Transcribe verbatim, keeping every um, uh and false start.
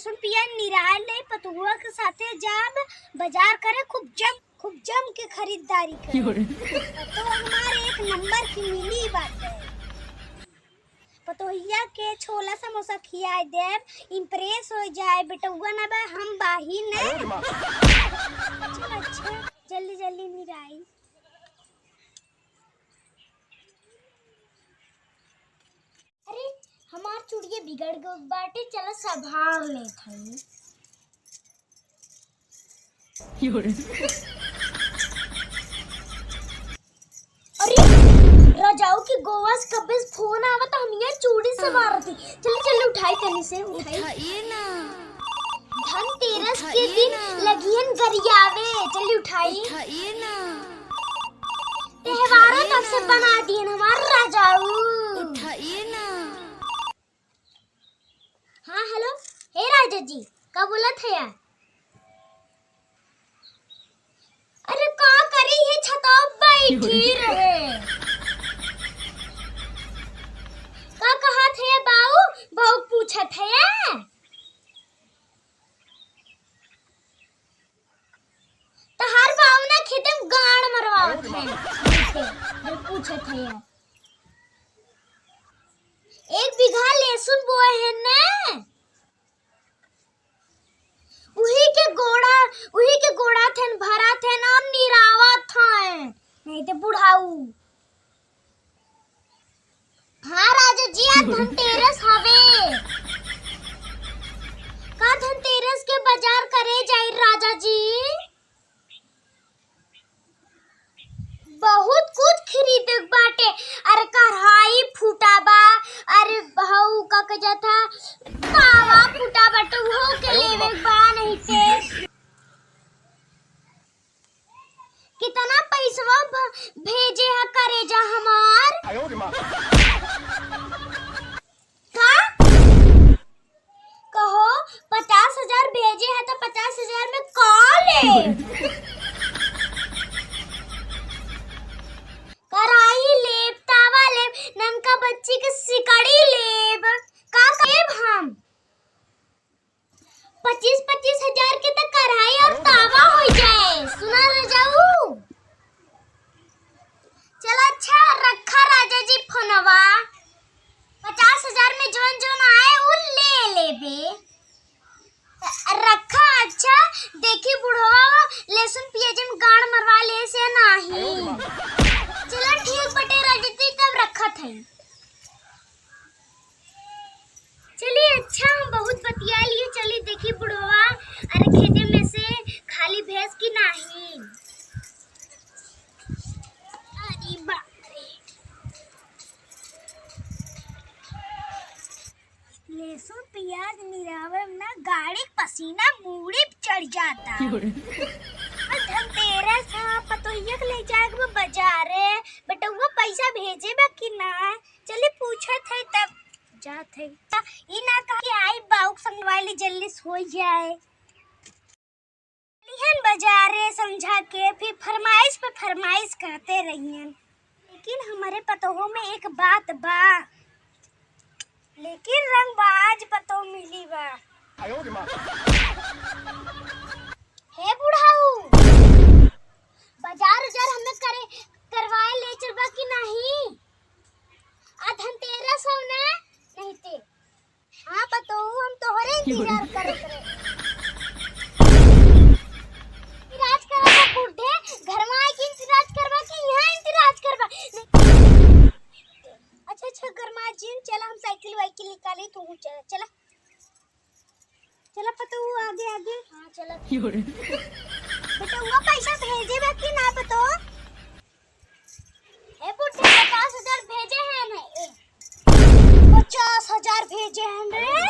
सुन पिया, निराय ले पतुआ के साथे जाब बाजार करे, खूब जम, खूब जम के खरीदारी करे। तो हमारे एक नंबर की मिली बाटे। पतोहिया के छोला समोसा खियाए देब, impress हो जाए, बेटउआ ना बा, हम बाही ने। अच्छा, अच्छा, जल्दी जल्दी निराई। अरे, हमार चूड़िया बिगड़ गई बाटे, चला संभार लेत हई। अरे, रजाऊ के गोवा से कब्बे से फोन आवत, हम ये चूड़ी संभारत ही। चली, चली, उठाई तनी से, उठाई। उठाइए ना। धनतेरस के उठाइए दिन ना। लगिहन गरियावे, चली उठाई। उठाइए ना। त्योहारो उठाइए तब से ना। बना दिए हमार रजाऊ। उठाइए ना। हाँ, हेलो, हे राजा जी, का बोलत है यार? अरे, का करी, ये छतवा बैठी रहे। का कहत है बाऊ? बाऊ पूछत है। तहार बाऊ ना खेते में गाड़ मरवावत है। जो पूछत है यार। एक बीघा लहसुन बोए हैं ना, उही के गोड़ा, उही के गोड़ा थेन भरा थेन और निरावा थेन, नहीं ते बुढ़ाऊ। हाँ राजा जी, आज धनतेरस हवे। का धनतेरस के बाजार करे जाई राजा जी? बहुत कुछ खरीदे के बाटे। अरे कढ़ाई फूटा बा, अरे हऊ का कह जाता, तावा फूटा बाटे, उहो के लेवे के बा नहीं ते। कितना पैसवा भ-, भेजे है करेजा हमार? का? कहो, पचास हजार भेजे है तो पचास हजार में का ले? कढ़ाई लेब, तावा लेब, ननका बच्ची के सिकड़ी लेब, का लेब हम? पच्चीस पच्चीस हजार के तो कढ़ाई और तावा हो जाए। सुना रजाऊ? चला अच्छा, रखा राजा जी फोनवा। पचास हजार में जौन जौन आए, उ ले लेबे। रखा अच्छा, देखी बुढ़वा लहसुन पियाज में गाड़ मरवा ले से नाही। चला ठीक बटे राजा जी, तब रखत है। चली अच्छा, हम बहुत बतिया लिए। चली देखी बुढ़वा, अरे खेते में से खाली भैंस की नाही। अरे बाप रे। लहसुन पियाज निरावे में ना गाड़ी के पसीना मूड़ी पे चढ़ जाता। क्यों रे? और धनतेरस है, पतोहिया के ले जाए के बा बाजारे, बेटउआ पैसा भेजे बा कि ना? चली पूछत है तब जात है। ई ना कहा कि आई बाऊ के संगवा ली जल्दी सोई जाए। लिहन बाजारे समझा के फिर फरमाइश पे फरमाइश करते रहियन। लेकिन हमरे पतोहो में एक बात बा, लेकिन रंगबाज पतोह मिली बा। हे बुढ़ाऊ, बाजार उजार हमें करे, करवाए ले चलबा कि नहीं? आ धनतेरस हो ना, नहीं ते। हाँ पतोहू, हम तोहरे इंतजार करत रहे। इंतराज करत बा बूढ़े, घर में आए के इंतराज करबा कि यहाँ इंतराज करबा? अच्छा, अच्छा, गरमा जिन, चला हम साइकिल वाइकिल निकाली, तू चला, चला। चला पतोहू, आगे, आगे। हाँ, चला। बेटउआ पैसा भेजे बा कि ना पतोहू? ए बुढ़े, पचास हजार भेजे हैं ना, ए। पचास हजार भेजे हैं रे।